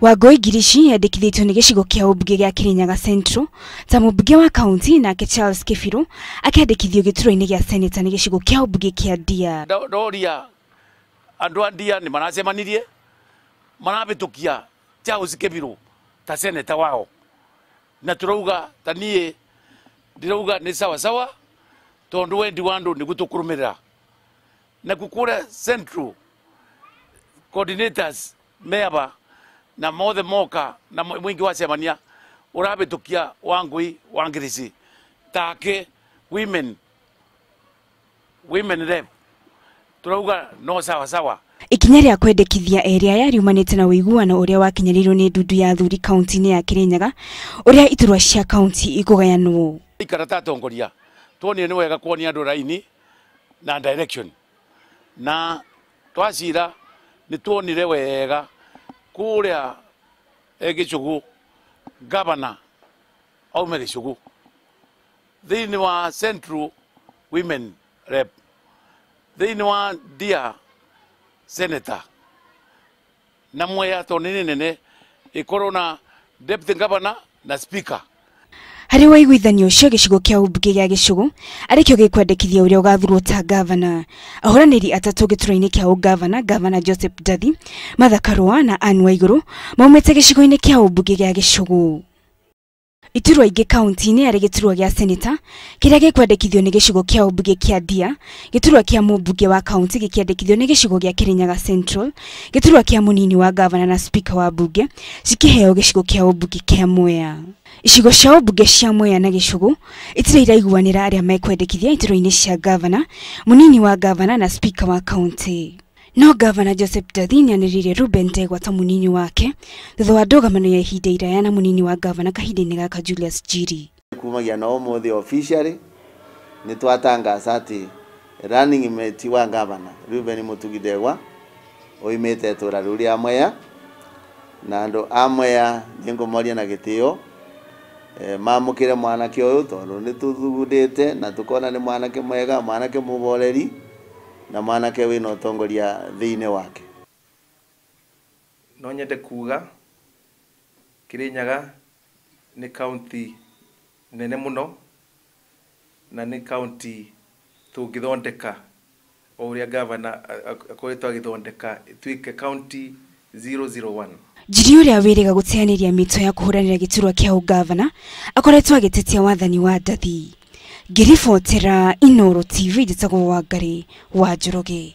Wangui Ngirici yandĩkithĩtio nĩ gĩcigo kĩa ũmbunge gĩa Kirinyaga Central ta mũmbunge wa kaunti, nake Charles Kibiru akĩandĩkithio gĩturwa-inĩ gĩa seneta nĩ gĩcigo kĩa ũmbunge kĩa Ndia. Ndoria andũ a Ndia nĩ maracemanirie marabĩtũkia Charles Kibiru ta seneta wao, na tũrauga ta niĩ ndĩrauga nĩ sawa sawa tondũ wendi wa andũ nĩguo tũkũrũmĩrĩra. Na kũrĩa Central coordinators meaba na mothe moka na mwingi wacemania urabitukia Wangui wa Ngirici take women rep turauga no sawa sawa. Ikinya rĩa kwendekithia erĩ aya riumanĩte na ũiguano ũrĩa wakinyanĩirio nĩ ndundu ya athuri kaunti-inĩ ya Kirinyaga ũrĩa iturwa cia kaunti ikũgayanwo. Ikara ta atongoria tuonire nĩ wega kuonia andũ raini na direction, na twacira nĩ tuonire wega kuria Gichugu gavana aume Gichugu thĩinĩ wa Central women rep thĩinĩ wa Ndia senator na Mwea tondũ nĩ nene ikorwo na deputy governor na speaker. Harĩ waiguithanio ũcio gĩcigo kĩa ũmbunge gĩa Gĩchũgũ arĩkĩo gĩkwendekithia ũrĩa ũgathurwo ta gavana. Ahũranĩri atatũ gĩturwa-inĩ kĩa ũgavana, Gavana Joseph Ndathi, Martha Karua na Anne Waigũrũ maumĩte gĩcigo-inĩ kĩa ũmbunge gĩa Gĩchũgũ. Iturwa ingĩ kaunti-inĩ arĩ gĩturwa gĩa seneta kĩrĩa gĩkwendekithio nĩ gĩcigo kĩa ũmbunge kĩa Ndia, gĩturwa kĩa mũmbunge wa kaunti gĩkĩendekithio nĩ gĩcigo gĩa Kirinyaga Central, gĩturwa kĩa mũnini wa gavana na speaker wa mbunge cikĩheo gĩcigo kĩa ũmbunge kĩa Mwea. Icigo cia ũmbunge cia Mwea na Gĩchũgũ itirĩ iraiguanĩra arĩa mekwendekithia iturwa-inĩ cia gavana, mũnini wa gavana na speaker wa kaunti. No Gavana Joseph Ndathi nĩanĩrĩire Reuben Ndegwa ta mũnini wake thutha wa ndũgamano ya ihinda iraya na mũnini wa gavana kahinda-inĩ gaka Julius Njiri. Kumagia na ũmũthĩ officially nĩ twatangaza atĩ running mate wa gavana Reuben Mutugi Ndegwa oimĩte itũra rĩu rĩa Mwea, na andũ a Mwea nĩngũmoria na gĩtĩo mamũkĩre mwanake ũyũ tondũ nĩ tũthugundĩte na tũkona nĩ mwanake mwega, mwanake mũboreri na mwanake wĩna ũtongoria thĩinĩ wake. No nyende kuga Kirinyaga nĩ kaunti nene mũno na nĩ kaunti tũngĩthondeka o ũrĩa gavana akoretwo agĩthondeka ĩtuĩke kaunti 001. Njiri ũrĩa wĩrĩga gũteanĩria mĩto ya kũhũranĩra gĩturwa kĩa ũgavana akoretwo agĩtetia wathani wa Ndathi. Ngĩribotera Inooro TV njĩtagwo Wangari wa Njoroge.